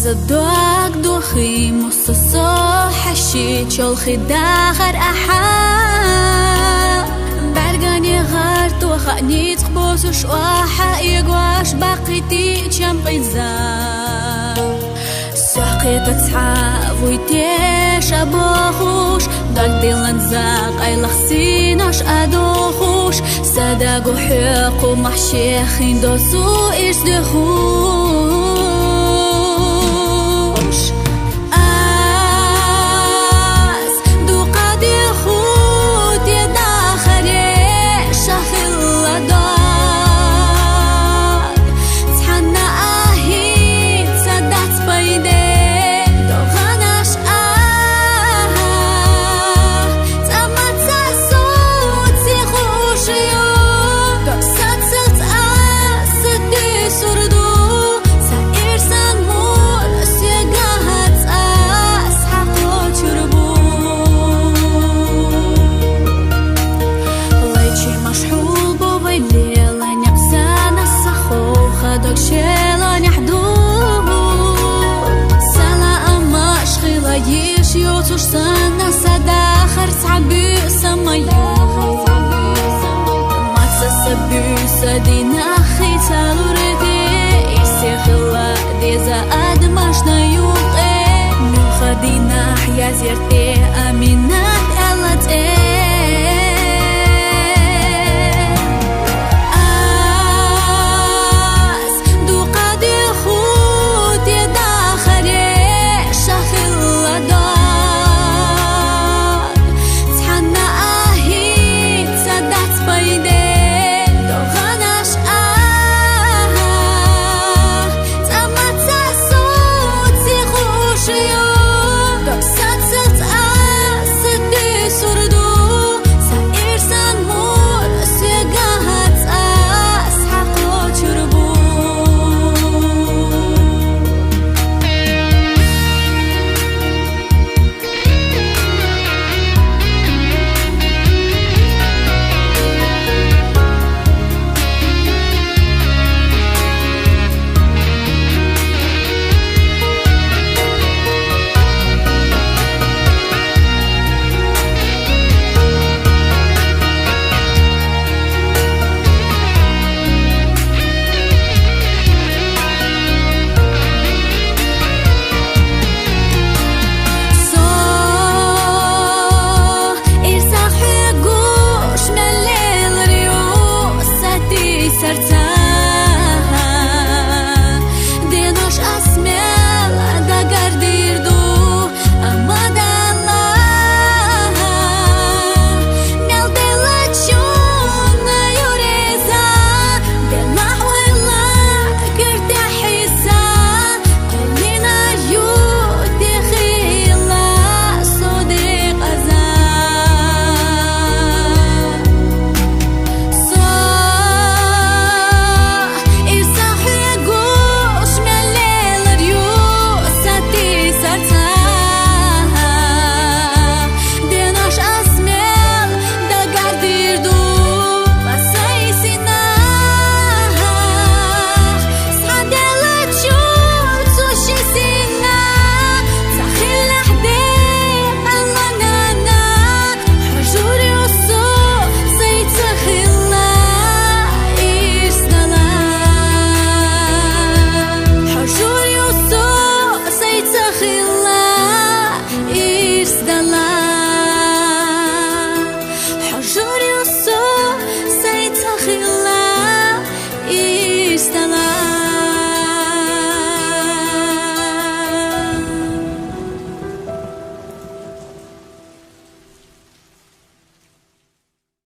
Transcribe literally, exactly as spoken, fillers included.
Ца дог дохий мусса со хьаши чолхи дахар ахьа. БӀаргане гӀар тоха ницкъ босуш ахьа, игуаш бакъити чам къиза. Сохкета цхьа вуй теша бохуш, даг дилан за къайлах синош адохуш, садагу хьоькъу махшехин досу иш дехуш. Ас дукъа деху те дахаре шахилла дог. Цхьанна ахи ца дац пайде, догъанаш аха. Цамаца соци хушио, дог сацац ас сати сурду. Са ирсан мур сегагац ас хьакъо чурбу. Лайчи машгьул бу вай лела някъсана, сахо хадак шела няхду. Сала амаш хила еш йоцуш сана, садахар сабу самаю. Маца сабу садина хицалурде, исе хила деза адмашна юкъе. Нуха дина хьязерте